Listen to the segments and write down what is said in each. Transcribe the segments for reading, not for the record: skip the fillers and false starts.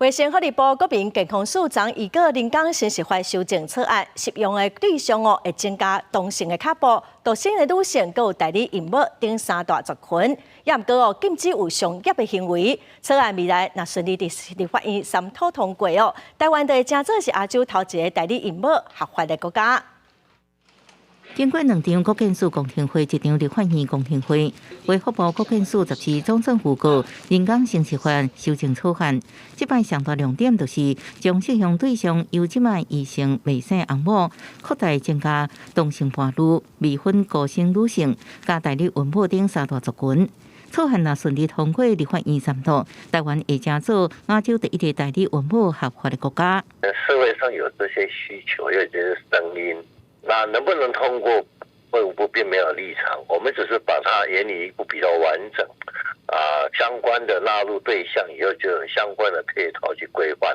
衛生福利部國民健康署昨預告人工生殖法修正草案，適用的對象哦會增加同性的腳步、獨身的女性，閣有代理孕母等三大族群。也毋過哦，禁止有商業的行為。草案未來若順利佇立法院三讀通過哦，台灣就會成做是亞洲頭一个代理孕母合法的國家。經過兩場國健署公聽會，一場立法院公聽會，衛福部國健署十四總政報告人工生殖法修正草案。這擺上大亮點就是將適用對象由這擺異性未生翁某，擴大增加同性伴侶、未婚孤身女性、佮代理孕母等三大族群。草案若順利通過立法院三讀，台灣會成做亞洲第一个代理孕母合法的國家。社會上有這些需求，有這些聲音。那能不能通過，衛福部並沒有立場，我們只是把它研擬一個比較完整，啊，相關的納入對象以後就有相關的配套去規範。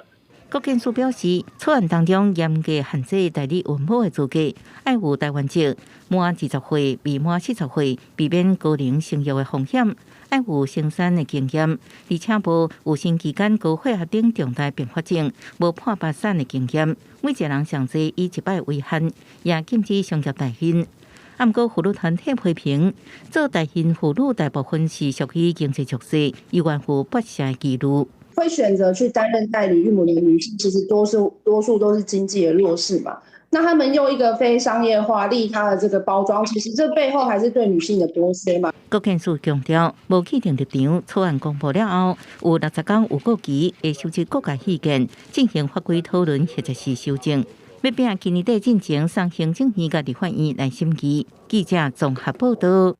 國健署表示，草案當中嚴格限制代理孕母的資格，愛有台灣籍、滿20歲、未滿40歲，避免高齡生育的風險，愛有生產的經驗，而且無妊娠期間高血壓等重大併發症，無破腹產的經驗。每一個人上濟以一擺為限，也禁止商業代孕。毋過婦女團體批評，做代孕婦女大部分是屬於經濟弱勢，猶原有剝削疑慮。會選擇去擔任代理孕母的女性，其實多數都是經濟的弱勢嘛。那他們用一個非商業化利他的這個包裝，其實這背後還是對女性的剝削嘛。國健署強調，無既定立場，草案公布了後，有60天預告期，會收集各界意見，進行法規討論或者是修正。欲拼今年底進前送行政院佮立法院來審議。記者綜合報道。